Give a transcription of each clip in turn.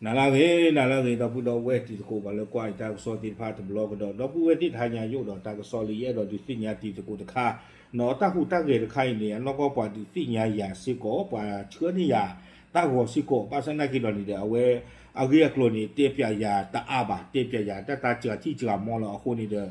နၤလၢအဂ့ၤ နၤလၢအဂ့ၤ ဒီပုၢ်ဒီဝဲၢ်တံၤသကိး ပှၤလၢကွၢ်အံၤတၢ်ကစီၣ်သ့ၣ်တဖၣ်တဘျီကဒီး ဒီပုၢ်ဝဲၢ်သ့ၣ်တဟါညါယအိၣ်ဒီးတၢ်ကစီၣ်လၢယအဲၣ်ဒိးဒုးသ့ၣ်ညါတံၤသကိးတခါ, နီၢ်တၢ်ဟူးတၢ်ဂဲၤတခါအံၤန့ၣ် အနီၢ်ကီၢ်ပှၤဒုးသ့ၣ်ညါယၤစ့ၢ်ကီး ပှၤဆှၢန့ၢ်ယၤ တၢ်ဂီၤစ့ၢ်ကီး ဘၣ်ဆၣ်နာ်က့ဒီးန့ၣ်ဒီး အဝဲ အဂ့ၢ်အကျိၤန့ၣ် တဲပၠးယၤတအါဘၣ် တဲပၠးယၤတၢ်တၢ်စှၤထံၣ်စှၤမီလၢအဃိန့ၣ်ဒီး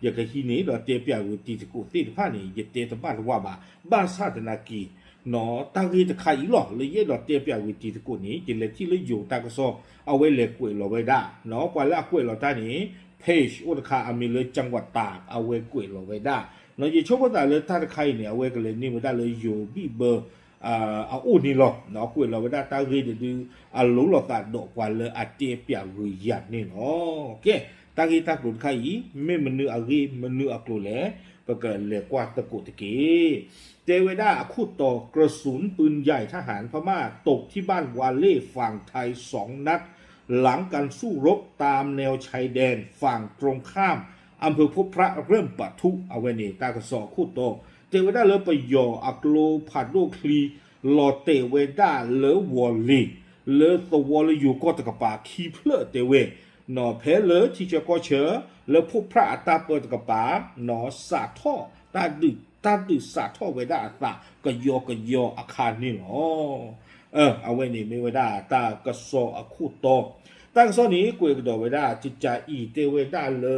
ယကဟံးန့ၢ်ဒီးတဲပၠးဝံၤတံၤသကိးသ့ၣ်တဖၣ်န့ၣ် ယတဲတဘၣ်တဝၣ်ဘၣ် ဘၣ်ဆၣ်သနာ်က့ နီၢ်တၢ်ဂ့ၢ်တခါအံၤလီၤ လၢယအဲၣ်ဒိးတဲပၠးဝံၤတံၤသကိးန့ၣ် ယလဲၤထံၣ်လၢယိၤတၢ်ကစီၣ် အဝဲလဲၤကွဲးလီၤဝဲဒၣ် နီၢ်ပှၤလၢအကွဲးလီၤတၢ်န့ၣ် page အိၣ်တခါအမံၤလၢ ကၠၣ်ဝးတၢ် အဝဲကွဲးလီၤဝဲဒၣ် နီၢ်ယဆိကမိၣ်သးလၢတၢ်တခါအံၤန့ၣ် အဝဲကလဲၤန့ၢ်ဝဲဒၣ်လၢယိၤဘံၣ်ဘၢ အအိၣ်န့ၣ်လီၤ နီၢ်ကွဲးလီၤဝဲဒၣ်တၢ်ဂ့ၢ်တဒု အလိၤလိာ်သးဒီးပှၤလၢအတဲပၠးဝံၤယၤန့ၣ်လီၤ ကဲ တၢ်ဂ့ၢ်တၢ်ကျိၤတခါအံၤ မ့ၢ်မနုၤအဂ့ၢ်မနုၤအကျိၤလဲၣ် ပကလဲၤကွၢ်သကိးတက့ၢ် တဲဝဲဒၣ်အခိၣ်တီ กระสุนปืนใหญ่ทหารพม่าตกที่บ้านวาเล่ ฝั่งไทยสองนัด หลังการสู้รบตามแนวชายแดนฝั่งตรงข้าม อำเภอพบพระเริ่มปะทุ အဝဲန့ၣ် တၢ်ကစီၣ်အခိၣ်တီ တဲဝဲဒၣ်လၢပယီၤအကျိဖးဒိၣ်ချံ လီၤတဲာ်ဝဲဒၣ်လၢဝီၤလ့ၤ လၢသဝီလၢယိၤကီၢ်တကပၤခံဖျၢၣ်တဲဝဲ နီၢ်ဖဲလၢထံဆၢကီၢ်ဆၢ လၢဖိဖြၣ်အတၢ်ပၢတကပၤ နီၢ်စးထီၣ် တၢ်ဒုး တၢ်ဒုးစးထီၣ်ဝဲဒၣ်အသးကယီကယီအခါန့ၣ်လီၤ အဝဲန့ၣ်မ့ၢ်ဝဲဒၣ်တၢ်ကစီၣ်အခိၣ်တီ တၢ်ကစီၣ်န့ၣ် ကွဲးကဒီးဝဲဒၣ် ကကးအံၤတဲဝဲဒၣ်လၢ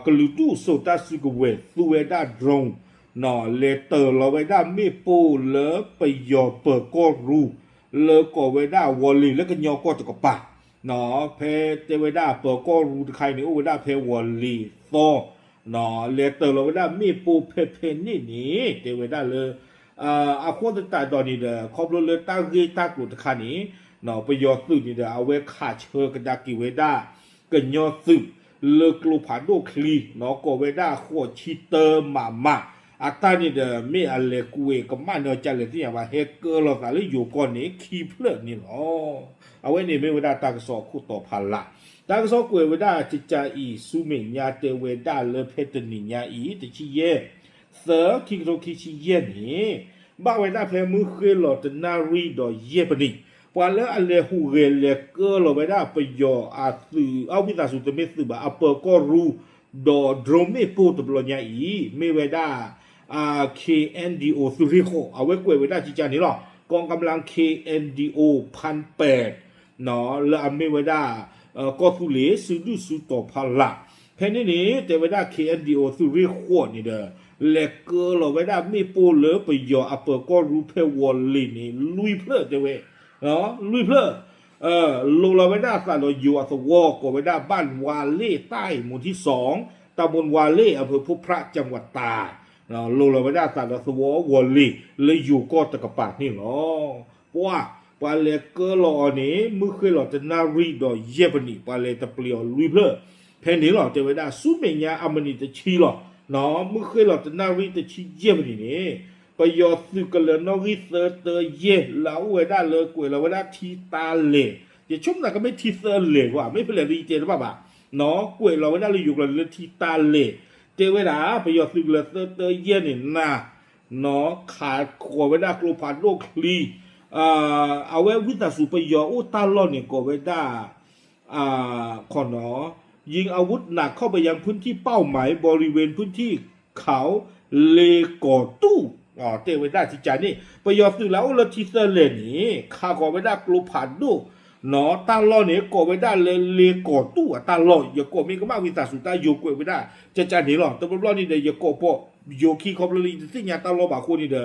ကလုာ်ဒူၣ်စိာ်တၢ်စုကဝဲၤသူဝဲဒၣ် drone လဲၤတၢၤလီၤဝဲဒၣ်မ့ၣ်ပိၢ်လၢပယီၤပၢၤကီၢ်ရူၤ လၢကိးဝဲဒၣ်ဝီၤလ့ၤလၢကညီကီၢ်တကပၤ ဖဲတဲဝဲဒၣ်ပၢၤကီၢ်ရူၤတခါအံၤန့ၣ် အိၣ်ဝဲဒၣ်ဖဲဝီၤလ့ၤသီ လဲၤတၢၤလီၤဝဲဒၣ်မ့ၣ်ပိၢ်ဖဲဖဲန့ၣ်န့ၣ် တဲဝဲဒၣ်လၢ အဃိသတးဒီးန့ၣ်ဒီး ခီဖျိလၢတၢ်ဂ့ၢ်တၢ်ကျိၤတခါန့ၣ် ပယီၤသုးန့ၣ်ဒီး အဝဲခးဆၢကဒါက့ၤဝဲဒၣ် ကညီသုး လၢကျိဖးဒိၣ်ချံ ကိးဝဲဒၣ်ဃိးဆံတၢမးမး အတၢ်န့ၣ်ဒီး မ့ၢ်အလဲၤကွဲးကမၣ်န့ၢ်အီၤကလဲၣ်သ့ၣ်ညါဘၣ် ဟဲကၢလီၤသးလၢယိၤကီၢ်န့ၣ် ခံဖျၢၣ်န့ၣ်လီၤ. အဝဲန့ၣ်မ့ၢ်ဝဲဒၣ်တၢ်ကစီၣ်အခိၣ်တီဖးလၢ် တၢ်ကစီၣ်ကွဲးဝဲဒၣ်ကကးအံၤ ဆူမဲာ်ညါတဲဝဲဒၣ်လၢဖဲတနံၤညါအံၤ တဆံယဲၢ် သၢ ခံကထိခံဆံယဲၢ်န့ၣ် ဘၣ်ဝဲဒၣ်ဖဲမုၢ်ဃ့ၢ်လီၤတနၣ်ရံၣ်ဒီးယဲၢ်ပနံး ပှၤလၢအလဲၤဟူးဂဲၤလဲၤကၢလီၤဝဲဒၣ်ပယီၤအသုး အဝံသးစူၤတမ့ၢ်သုးဘၣ် အပၢၤကီၢ်ရူၤ ဒီး drone မ့ၣ်ပိၢ်တဘျီညါအံၤ မ့ၢ်ဝဲဒၣ် KNDO သုးရ့ၣ်ဃိး အဝဲကွဲးဝဲဒၣ်ကကးန့ၣ်လီၤ. ကီၢ်ကမျၢၢ် KNDO ဖၣ်ပဲၣ် လၢအမ့ၢ်ဝဲဒၣ် ကီၢ်သူလ့ၤ စုဒုၣ်စုတီၤဖးလၢ် ဖဲန့ၣ်န့ၣ် တဲဝဲဒၣ် KNDO သုးရ့ၣ်ဃိးန့ၣ်ဒီး လဲၤကၢလီၤဝဲဒၣ်မ့ၣ်ပိၢ်လၢပယီၤအပၢၤကီၢ်ရူၤဖဲဝီၤလ့ၤန့ၣ် လွံၢ်ဖျၢၣ်တဲဝဲ လွံၢ်ဖျၢၣ် လိၤလီၤဝဲဒၣ်အသးဒီးယိၤအသဝီ ကိးဝဲဒၣ် บ้านวาเล่ใต้ หมู่ที่สอง ตำบลวาเล่ อำเภอพบพระ จังหวัดตาก လိၤလီၤဝဲဒၣ်အသးဒီးသဝီဝီၤလ့ၤ လၢယိၤကီၢ်တကပၤန့ၣ်လီၤ. ပှၤ ပှၤလဲၤကၢလီၤအီၤန့ၣ် မုၢ်ဃ့ၢ်လီၤတနၣ်ရံၣ်ဒီးယဲၢ်ပနံး ပှၤလဲၤတပျံၤအီၤလွံၢ်ဖျၢၣ် ဖဲန့ၣ်လီၤ တဲဝဲဒၣ် ဆူမဲာ်ညါအမံးနံးတဆံလီၤ. မုၢ်ဃ့ၢ်လီၤတနၣ်ရံၣ်တဆံယဲၢ်ပနံးန့ၣ် ပယီၤသုးကလၢၤနီၣ်ဂံၢ်သၢတၢယဲၢ် လၢအအိၣ်ဝဲဒၣ်လၢကွဲးလီၤဝဲဒၣ်ထံတၢ်လဲၢ် ယဆိကမိၣ်သးကမ့ၢ်ထံသၢလဲၢ်ကွၢ် မ့ၢ်ဖဲလဲၣ်လၢယတဲတဘၣ်ဘၣ် ကွဲးလီၤဝဲဒၣ်လၢယိၤကျိာ်လၢထံတၢ်လဲၢ် တဲဝဲဒၣ် ပယီၤသုးကလၢၤသၢတၢယဲၢ်န့ၣ်နၤ ခးဃီၤဝဲဒၣ်ကျိဖးဒိၣ်ချံ အဝဲဝံသးစူၤပယီၤအိၣ်တၢ်လီၢ်န့ၣ် ကိးဝဲဒၣ် ยิงอาวุธหนักเข้าไปยังพื้นที่เป้าหมายบริเวณพื้นที่เขาเลก่อตู้ တဲဝဲဒၣ်ကကးန့ၣ် ပယီၤသုးလၢအိၣ်လၢထံသၢလဲၢ်န့ၣ် ခးဃီၤဝဲဒၣ်ကျိဖးဒိၣ် တၢ်လီၢ်န့ၣ် ကိးဝဲဒၣ်လၢ လေကော်တူး အတၢ်လီၢ် ယကိးမ့ၢ်ကမၣ်ဝံသးစူၤ တၢ်ယိၤကွဲးဝဲဒၣ် ကကးန့ၣ်လီၤ. တဘျီဘျီန့ၣ်ဒီး ယကိးပိာ်ယိၤခံ ခီဖျိလၢယတသ့ၣ်ညါတၢ်လီၢ်ဘၣ်အဃိန့ၣ်ဒီး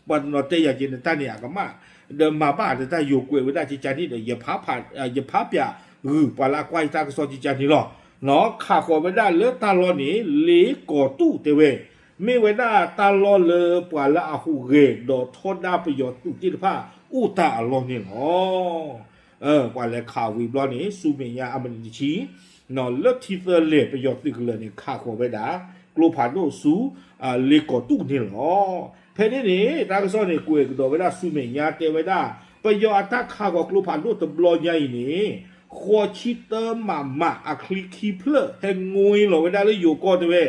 ပှၤတနီၤတဲယၤက့ၤန့ၣ် တၢ်န့ၣ်အကမၣ် ဒီးမၤဘၣ်ဒီးတၢ်ယိၤကွဲးဝဲဒၣ်ကကးန့ၣ်ဒီး ယဖးပၠးဂုာ်ပှၤလၢအကွၢ်ယတၢ်ကစီၣ်ကကးန့ၣ်လီၤ. ခးဃီၤဝဲဒၣ်လၢတၢ်လီၢ်န့ၣ် လေကော်တူး တဲဝဲ မ့ၢ်ဝဲဒၣ်တၢ်လီၢ်လၢပှၤလၢအဟူးဂဲၤဒီးထီဒါပယီၤသုးသ့ၣ်တဖၣ်အိၣ်တၢ်အလီၢ်န့ၣ်လီၤ. ပှၤလဲၤခးဝံၤဘျီန့ၣ် ဆူမဲာ်ညါအမံးနံးတဆံ လၢထံသၢလဲၢ်ပယီၤသုးကလၢၤန့ၣ် ခးဃီၤဝဲဒၣ် ကျိဖးဒိၣ်ဆူ လေကော်တူး န့ၣ်လီၤ. ဖဲန့ၣ်န့ၣ် တၢ်ကစီၣ်န့ၣ် ကွဲးကဒီးဝဲဒၣ်ဆူမဲာ်ညါတဲဝဲဒၣ် ပယီၤအတၢ်ခးဃီၤကျိဖးဒိၣ်တဘျီညါအံၤန့ၣ် ဃိးဆံတၢမးမး အချံခံဖျၢၣ် ဟဲငွ့လီၤဝဲဒၣ်လၢယိၤကီၢ်တဲဝဲ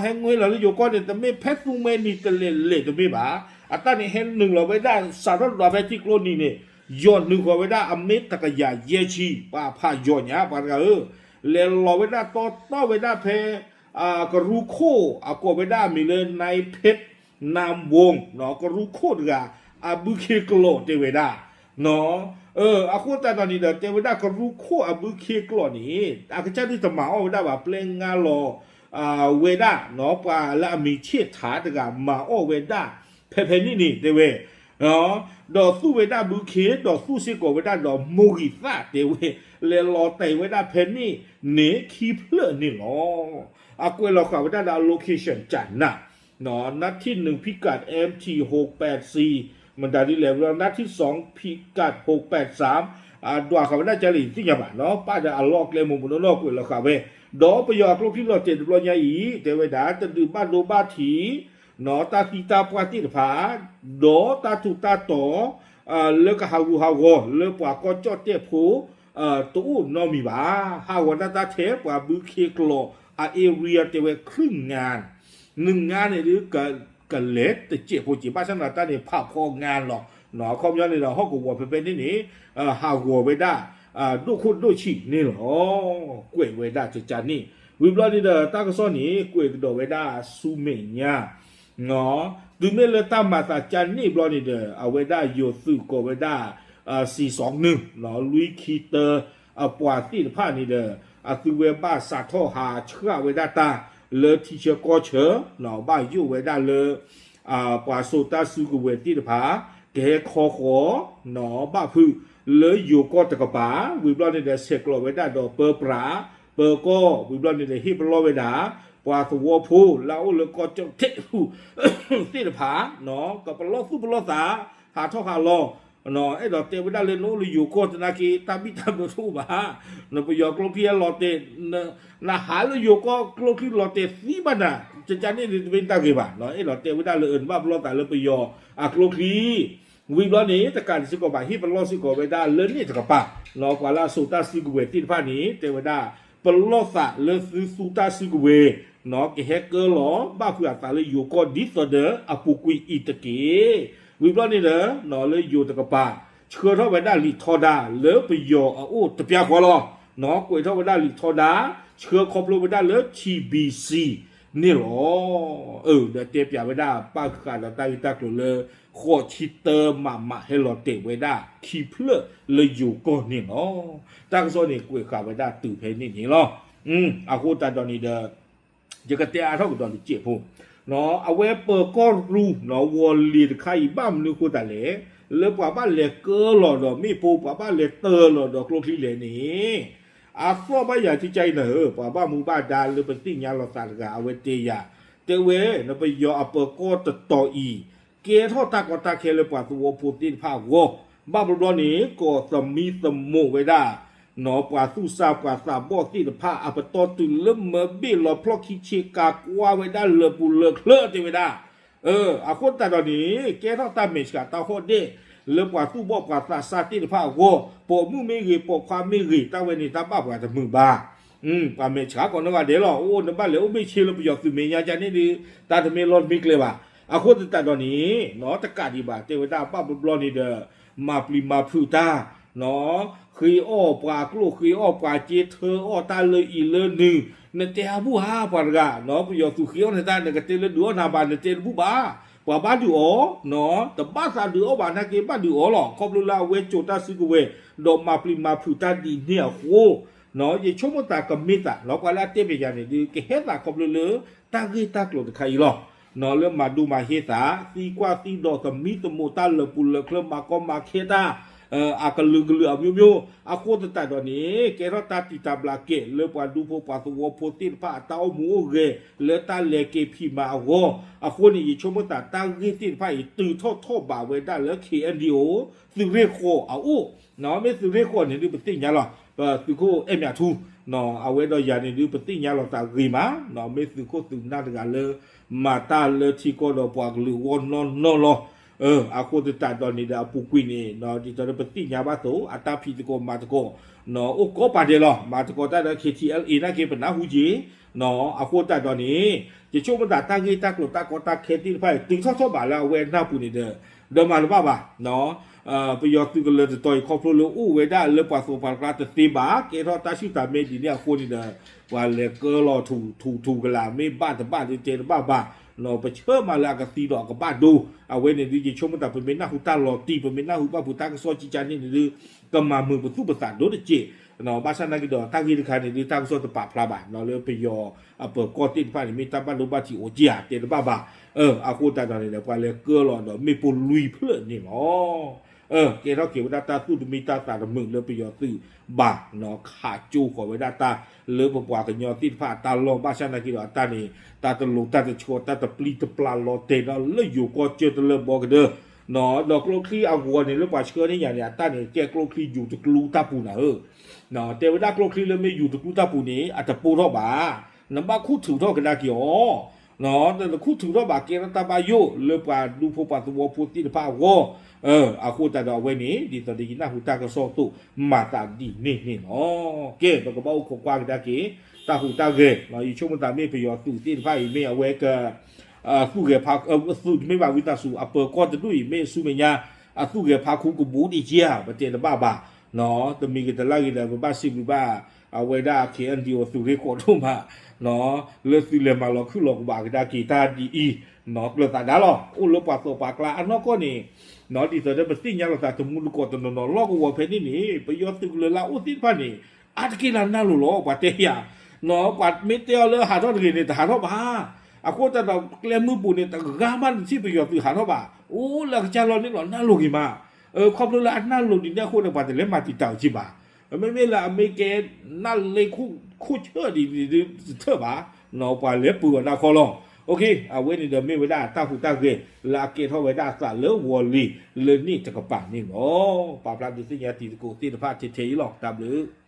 ဟဲငွ့လီၤလၢယိၤကီၢ်န့ၣ် တမ့ၢ်ဖဲသူမှဲနံၤတလဲၤလဲၤတမ့ၢ်ဘၣ်. အတၢ်န့ၣ်ဟဲနုာ်လီၤဝဲဒၣ် စးထီၣ်ဒွးဖဲထံကျိနံၤန့ၣ် ယီၢ်နုာ်ဃီၤဝဲဒၣ်အမ့ၢ်တကယၤယဲၢ်ဆံ ပှၤဖးယီၢ်ညါ ပှၤတဂၤဧၢ, လဲၤလီၤဝဲဒၣ်တီတီဝဲဒၣ်ဖဲ ကရူၢ်ခိၣ် အကိးဝဲဒၣ်အမံၤလၢ နၢၣ်ဖ့း နၢၣ်ဝူၣ် ကရူၢ်ခိၣ်တဂၤ အဘုခ့ကျိာ်တဲဝဲဒၣ် အဃိသတးဒီးန့ၣ်ဒီး တဲဝဲဒၣ်ကရူၢ်ခိၣ်အဘုခ့ကျိာ်န့ၣ် အကစၢ်ဒုးတမၤအီၣ်ဝဲဒၣ်ဘၣ် ပျဲငါလီၤ ဝဲဒၣ် ပှၤလၢအမံၤဆ့ၣ်ထးတဂၤမၤအီၣ်ဝဲဒၣ် ဖဲဖဲန့ၣ်န့ၣ် တဲဝဲ ဒီးသူၣ်ဝဲဒၣ်ဘုခ့ ဒီးသူၣ်စ့ၢ်ကီးဝဲဒၣ်ဒီးမိၢ်ဂံၢ်သၣ်တဲဝဲ လဲၤလီၤတဲာ်ဝဲဒၣ်ဖဲန့ၣ်န့ၣ် ခံဖျၢၣ်န့ၣ်လီၤ. အကွဲးလီၤဃာ်ဝဲဒၣ်ဒီးအ location ကနၣ် နၢထံၣ်နုာ်ဖံးကး MT ဟိးပဲးစံ မတၤဒ်လဲၣ် နၢထံၣ်စီၤဖံးကး ဟိးပဲးစၢမ် ဒွးဃာ်ဝဲဒၣ်ကလဲၣ် ယသ့ၣ်ညါဘၣ်နီၤ ပာ်ဒီးအလီၢ်အကျဲမိၢ်ပူၤနီၢ်နီၢ်ကွဲးလီၤဃာ်ဝဲ ဒီးပယီၤအကျိချံလီၤတဲာ်တဘျီညါအံၤ တဲဝဲဒၣ် တဒုးဘၣ်ဒိဘၣ်ထံး တၢ်သံတၢ်ပှၢ်သ့ၣ်တဖၣ် ဒီးတၢ်ထူးတၢ်တီၤ လၢကဟးဂူာ်ဟးဂီၤလၢပှၤကီၢ်ကၠီၣ်တဲၣ်ဖိ တအိၣ်နီတမံၤဘၣ်. ဟးဂီၤတၢ်တၢ်ထဲပှၤဘုခ့ကျိာ်အ area တဲဝဲ ခြုၢ်ငါ နုာ်ငါန့ၣ်ဒုး ကလဲၤတစဲးဖိစ့း ဘၣ်ဆၣ်သနာ်က့န့ၣ် ဖးဖီငါလီၤ. အခီပညီန့ၣ်ဒီး ဟီၣ်ကဝီၤဖဲဖဲန့ၣ်န့ၣ် ဟးဂီၤဝဲဒၣ် ဒိၣ်ခိၣ်ဒိၣ်ဆံးန့ၣ်လီၤ. ကွဲးဝဲဒၣ်ကကန့ၣ် ဝံၤဘျီန့ၣ်ဒီး တၢ်ကစီၣ်န့ၣ် ကွဲးကဒီးဝဲဒၣ်ဆူမဲာ်ညါ တုၤမ့ၢ်လၢတၢ်မၤသးကန့ၣ်ဘျီန့ၣ်ဒီး အဝဲဒၣ်ယိၤသုးကိးဝဲဒၣ် စံးစီနု လွံၢ်ခံတၢ အပှၤသ့ၣ်တဖၣ်န့ၣ်ဒီး အသုဝဲဘၣ်စးထီၣ်ဟးဆှၣ်ဝဲဒၣ်တၢ်လၢထံဆၢကီၢ်ဆၢ ဘၣ်ယိၣ်ဝဲဒၣ်လၢ ပှၤစိာ်တၢ်စုကဝဲၤသ့ၣ်တဖၣ် ကဟဲခီဃီၤ ဘၣ်ဖုးလၢယိၤကီၢ်တကပၤ ဝံၤဘျီန့ၣ်ဒီး ဆဲးကျိးဝဲဒၣ်ဒီးပၢပြး ပၢကီၢ် ဝံၤဘျီန့ၣ်ဒီး ဟ့ၣ်ပလီၢ်ဝဲဒၣ် ပှၤသဝီဖိလၢအအိၣ်လၢကီၢ်ကၠီၣ်တဲၣ်ပူၤသ့ၣ်တဖၣ် ကပလီၢ်သူၣ်ပလီၢ်သး ဟးထီၣ်ဟးလီၤ အဲၣ်ဒိးတဲဝဲဒၣ်လၢနအိၣ်လၢယိၤကီၢ်သနာ်က့ တၢ်ဘံၣ်တၢ်ဘၢတအိၣ်ဘၣ်, နပယီၤကျိချံလီၤတဲာ် နဟးလၢယိၤကီၢ်ကျိချံလီၤတဲာ်သံဘၣ်နၤ ကကန့ၣ်ဒုးတမ့ၢ်တၢ်ဂ့ၤဘၣ်, အဲၣ်ဒိးတဲဝဲဒၣ်လၢနဘၣ်ပလီၢ်သးလၢပယီၤအကျိချံ ဝံၤဘျီန့ၣ် တကးဒံးစ့ၢ်ကီးဘၣ် ဟ့ၣ်ပလီၢ်စ့ၢ်ကီးဝဲဒၣ်လၢန့ၣ်တကပၤ, ပှၤလၢအစိာ်တၢ်စုကဝဲၤသ့ၣ်တဖၣ်န့ၣ် တဲဝဲဒၣ် ပလီၢ်သးလၢသုသူတၢ်စုကဝဲၤ ကဟဲကၢလီၤ ဘၣ်ဖုးအသးလၢယိၤကီၢ်ဒ်သိးဒီးအပူၤကွံာ်အံၤတက့ၢ်. ဝံၤဘျီန့ၣ်ဒီး လၢယိၤတကပၤ ဆှၢထီၣ်ဝဲဒၣ်လံာ်ထီဒါလၢပယီၤအအိၣ်တပျၢ်ဃီလီၤ. ကွဲးထီၣ်ဝဲဒၣ်လံာ်ထီဒါ ဆှၢခီဖျိဝဲဒၣ်လၢ ထံဘံစံ န့ၣ်လီၤ. ဒီးတဲပျးဝဲဒၣ်ဘၣ်ဃးဒီးတၢ်ဂ့ၢ်တၢ်ကျိၤလၢ ဃိးဆံတၢမးမးဟဲလီၤတဲာ်ဝဲဒၣ်ခံဖျၢၣ်လၢယိၤကီၢ်န့ၣ်လီၤ. တၢ်ကစီၣ်န့ၣ်ကွဲးဃာ်ဝဲဒၣ်တုၤဖဲန့ၣ်န့ၣ်လီၤ. အဃိသတးဒီးန့ၣ်ဒီး ယကတဲအါထီၣ်ကဒီးတစဲးဖိ အဝဲပၢၤကီၢ်ရူၤ ဝီၤလ့ၤတခါအံၤ ဘၣ်မနုၤအဃိသတးလဲၣ်, လၢပှၤဘၣ်လဲၤကၢလီၤဒီးမ့ၣ်ပိၢ် ပှၤဘၣ်လဲၤတၢလီၤဒီးကျိချံလဲၣ်န့ၣ် အသီၣ်ဘၣ်ယၤကကါအံၤနၢ်ဧၢ, ပှၤဘၣ်မူဘၣ်ဒါလၢပသ့ၣ်ညါလီၤသးတဂၤ အဝဲတဲယၤ, တဲဝဲ နပယီၤအပၢၤကီၢ်တတီၤအံၤ ကဲထီၣ်တၢ်ကီတၢ်ခဲလၢပှၤသဝီဖိသ့ၣ်တဖၣ်အဂီၢ်, ဘၣ်ဘျီဘျီန့ၣ် ကိးသမံသမိးဝဲဒၣ် ပှၤသူၣ်စၢ်ပှၤသးဘီၣ်သ့ၣ်တဖၣ် အပတီၢ်တုၤလၢမၢဘ့ၣ်လီၤဖျီၣ်ခံဆ့ကၤကွၢ်ဝဲဒၣ်လၢာ်ပူၤလၢာ်ချၢတဲဝဲဒၣ် အဃိသတးဒီးန့ၣ် ကဲထီၣ်တၢ်မဲာ်ဆှးတၢ်ဟီၣ်ဒ့ၣ် လၢပှၤသူၣ်ဘီၣ်ပှၤသးစၢ်သ့ၣ်တဖၣ်အဂီၢ်, ပိာ်မုၣ်မ့ၢ်ဂ့ၤ ပိာ်ခွါမ့ၢ်ဂ့ၤ တၢ်ဝဲန့ၣ်တၢ်ဘၣ်ပှၤတမုာ်ဘၣ်. ပှၤမဲာ်ဆှးကိးနီၢ်ဂၤဒဲးလီၤ. အိၣ် နဘၣ်လဲၤအိၣ်ဘ့ၣ်ဆ့လၢပယီၤသုးမဲာ်ညါကန့ၣ်ဒီး တၢ်တမ့ၢ်လီၢ်တမ့ၢ်ကျဲဘၣ်. အဃိသတးဒီးန့ၣ် တကးဒံးဘၣ် တဲဝဲဒၣ်ဘၣ်ဘျီဘျီန့ၣ်ဒီး မၤပျံၤမၤဖုးတၢ် ဃ့အီၣ်ပှၤကျိၣ်ဃ့အီၣ်ပှၤစ့ ထၢအီၣ်တၢ်လၢအံၤလၢနုၤ, နတဲအဘူၣ်ဧါ ပှၤတဂၤ, ပယီၤသုးဃ့အီၣ်နတၢ် နကတဲလၢဒုးအီၣ်နၤဘၣ် နတဲတဘူၣ်ဘၣ်. ပှၤဘၣ်ဒုးအီၤ, တဘၣ်သးဒုးအီၣ်ဘၣ်နာ်က့ ဘၣ်ဒုးအီၤလီၤ. ခီဖျိလၢအဝဲစိာ်တၢ်စုကဝဲၤ ဒီးမၤပျံၤမၤဖုးတၢ်ဒ်န့ၣ်အဃိ ယဆိကမိၣ်သးကမ့ၢ်သး လီၤပှၤလၢအတဲပျးယၤန့ၣ်ဒုး ကဟဲသးခီဖျိလၢ တၢ်ဂ့ၢ်တၢ်ကျိၤတခါအံၤလီၤ. လၢမၤဒိမၤဟ့သး သံကွၢ်သံဒိးသမံသမိးတၢ်လၢာ်ပူၤလၢာ်ချၢ မၤကီမၤခဲတၢ် အကလုာ်ကလုာ်အမျိုးမျိုး အဃိသတးဒီးန့ၣ် ကဲထီၣ်တၢ်တံာ်တာ်ဘျးကဲးလၢပှၤဒူဖိပှၤသဝီဖိသ့ၣ်တဖၣ်အတၢ်အိၣ်မူအိၣ်ဂဲၤ လၢတၢ်လဲၤက့ၤဖံးမၤအဂီၢ်, အဃိန့ၣ် ယဆိကမိၣ်သးတၢ်ဂ့ၢ်သ့ၣ်တဖၣ်အံၤ တုၤထီၣ်ထီၣ်ဘးဝဲဒၣ်လၢ ခ့ၣ်အဲၣ်ယူၣ် သုးရ့ၣ်ဃီၤအအိၣ်, မ့ၢ်သုးရ့ၣ်ဃီၤန့ၣ်ဒုးပသ့ၣ်ညါလီၤ. ပသုးခိၣ်အဲၣ်မၠးထူ အဝဲဒီးယၤန့ၣ်ဒုးပသ့ၣ်ညါလီၤသးဂ့ၤမး, မ့ၢ်သုးခိၣ်သုးနၢ်တဂၤလၢ မၤတၢ်လၢထံကီၢ်ဒီးပှၤကလုာ်အဂီၢ်နီၢ်နီၢ်လီၤ. အဃိသတးဒီးန့ၣ်ဒီးအပူၤကွံာ်န့ၣ် ဒ်သိးလၢပသ့ၣ်ညါဘၣ်သိး အတၢ်ဖံးသကိးမၤသကိး အိၣ်ကိးပၤဒဲးလီၤ. မၤသကိးတၢ်ဒီး ခ့ၣ်ထံၣ်အဲလ်အ့ နာ်က့ ပနၢ်ဟူက့ၤ, အဃိသတးဒီးန့ၣ် ယဆိကမိၣ်သးတၢ်ဂ့ၢ်တၢ်ကျိၤတၢ်ကီတၢ်ခဲသ့ၣ်တဖၣ်အံၤ တုၤထီၣ်ထီၣ်ဘးလၢအဝဲအနၢ်ပူၤန့ၣ်ဒီး ဒီးမၤတဘၣ်ဘၣ်, ပယီၤသုးကလၢၤတတီၤအံၤ ခီဖျိလၢအိၣ်ဝဲဒၣ်လၢပှၤသဝီပှၤကျါတသ့ဘၣ်, ကဲထီၣ်တၢ်ဆူၣ်တၢ်မဲဒ်န့ၣ်အဃိန့ၣ်ဒီး ပှၤလဲၤကၢလီၤထူၣ်ထူၣ်ကလာ် မ့ၢ်ဘၣ်တဘၣ်ဒုးတဲတဘၣ်ဘၣ်, ပဆၢမၤလၢအကသံဒီးအကဘၣ်ဒိ, အဝဲန့ၣ်ဒုးယဆိကမိၣ်သး ပမ့ၢ်နၢ်ဟူတၢ်လီၤတံၢ် ပမ့ၢ်နၢ်ဟူဘၣ်ဖုးတၢ်ကစီၣ်ကကန့ၣ်န့ၣ်ဒုး ကမၤမုာ်ပသူၣ်ပသးဒိတက့ၢ်. ဘၣ်ဆၣ်နာ်က့ဒီး တၢ်ဂ့ၢ်တခါန့ၣ်ဒုး တၢ်ကစီၣ်တပာ်ဖျါဘၣ် လၢပယီၤအပၢၤကီၢ်သ့ၣ်တဖၣ်န့ၣ် မ့ၢ်တၢ်ဘၣ်ဒိဘၣ်ထံးအိၣ်က့ဧါ တဲတဘၣ်ဘၣ်. အဃိသတးဒီးန့ၣ်ဒီး ပှၤလဲၤကၢလီၤဒီးမ့ၣ်ပိၢ်လွံၢ်ဖျၢၣ်န့ၣ်လီၤ. ကဲထီၣ်က့ၤဝဲဒၣ်တၢ်သူၣ်တမံတၢ်သးတမုာ်လၢပယီၤသုးဘၣ်, ခးကၠိဃီၤဝဲဒၣ်တၢ်လၢပပှၤကညီသ့ၣ်တဖၣ်အတၢ်လီၢ် ဘၣ်ဆၣ်နာ်က့ဒီးအတၢ်န့ၣ် တၢ်တလိၤတၢ်တဆီ တၢ်တပျံၤတပျၢ်လီၤတဲာ်ဒီးလၢယိၤကီၢ်စၢၢ်တလၢဘီကဒၢ ဒီးကျိချံအဂီၤန့ၣ် လၢပှၤဆှၢန့ၢ်ယၤန့ၣ် အတၢ်န့ၣ် ကဲကျိချံယူၤတကျူတၢ်ပူၤနၤဧၢ, တဲဝဲဒၣ်ကျိချံလၢမ့ၢ်ယူၤတကျူတၢ်ပူၤန့ၣ် အတပိၢ်ထီၣ်ဘၣ်, နဘၣ်ခူၣ်ထုးထီၣ်ကဒါက့ၤအီၤ, နတခူၣ်ထုးထီၣ်ဘၣ် ကဲထီၣ်တၢ်ဘၣ်ယိၣ်လၢပှၤဒူဖိပှၤသဝီဖိသ့ၣ်တဖၣ်အဂီၢ်, အဃိသတးဒီးအဝဲန့ၣ် ဒ်သိးဒီးယနၢ်ဟူတၢ်ကစီၣ်အသိး မၤသးဒ်န့ၣ်န့ၣ်လီၤ. ကဲ ပကဘၣ်အိၣ်ခိးကွၢ်ကဒါက့ၤ တၢ်ဟူးတၢ်ဂဲၤ, ယဆိကမိၣ်သးမ့ၢ်ပယီၤသုးသ့ၣ်တဖၣ်အံၤမ့ၢ်အဝဲက သုးဂဲၤဖါ သုးတမ့ၢ်ဘၣ်ဝံသးစူၤ အပၢၤကီၢ်တဒူၣ်အံၤ မ့ၢ်ဆူမဲာ်ညါ အသုးဂဲၤဖါခူကဘူးဒံးက့ဧါ ပတဲတဘၣ်ဘၣ်, တမံၤကတလၢ်ဂ့ၤဒီး ပဘၣ်စံးဘျုးဘၣ် အဝဲဒၣ် KNDO သုးရ့ၣ်ကိးဒိၣ်မး လၢသုးလဲၤမၤလီၤခုၣ်လီၤကဘၣ်ကဒါက့ၤတၢ်ဒ်အံၤ, ကျၢၤသးဒါလီၤ အိၣ်လၢပှၤသီပှၤကျါအနီၢ်ကီၢ်န့ၣ်, ဒ်သိးဒီးပသ့ၣ်ညါလိာ်သးတမူတကိးတနီၤနီၤ လီၢ်ကဝီၤဖဲန့ၣ်န့ၣ် ပယီၤသုးကလၢၤလၢအအိၣ်သ့ၣ်တဖၣ်န့ၣ် အါတက့ၢ်လၢအနၢ်လိၤလီၤ ပှၤတဲယၤ, ပှၤမ့ၢ်တဲအီၤလၢဟးထီၣ်တဂ့ၤန့ၣ် တဟးထီၣ်ဘၣ်, အဃိသတးဒီးကျဲမုၢ်ပူၤန့ၣ် တဂၤမးတထံၣ်ပယီၤသုးဟးထီၣ်ဘၣ်, အိၣ်လၢအကစၢ်လီၢ်န့ၣ်လီၤ နၢ်လိၤဂ့ၤမး, ခီဖျိလၢအနၢ်လိၤဒ်န့ၣ်အဃိန့ၣ် ပှၤတလဲၤမၤတံာ်တာ်အီၤက့ဘၣ်, မ့မ့ၢ်လၢအမ့ၢ်ကဲ နၢ်လ့ခိၣ်ဆၢၣ်ဒ်န့ၣ်ဒုးတထၢၣ်ဘၣ်, ပှၤလဲၤပၢၤအီၤနၢ်ခီလီၤ. အဝဲန့ၣ်ဒီးမ့ၢ်ဝဲဒၣ်တၢ်ဟူးတၢ်ဂဲၤ လၢအကဲထီၣ်ဝဲဒၣ်အသးလၢဝီၤလံၤလၢန့ၣ်တကပၤန့ၣ်လီၤ. ပာ်ဖျါဒုးသ့ၣ်ညါတံၤသကိးသ့ၣ်တဖၣ်ထဲထဲအံၤလီၤ. တၢ်ဘျုး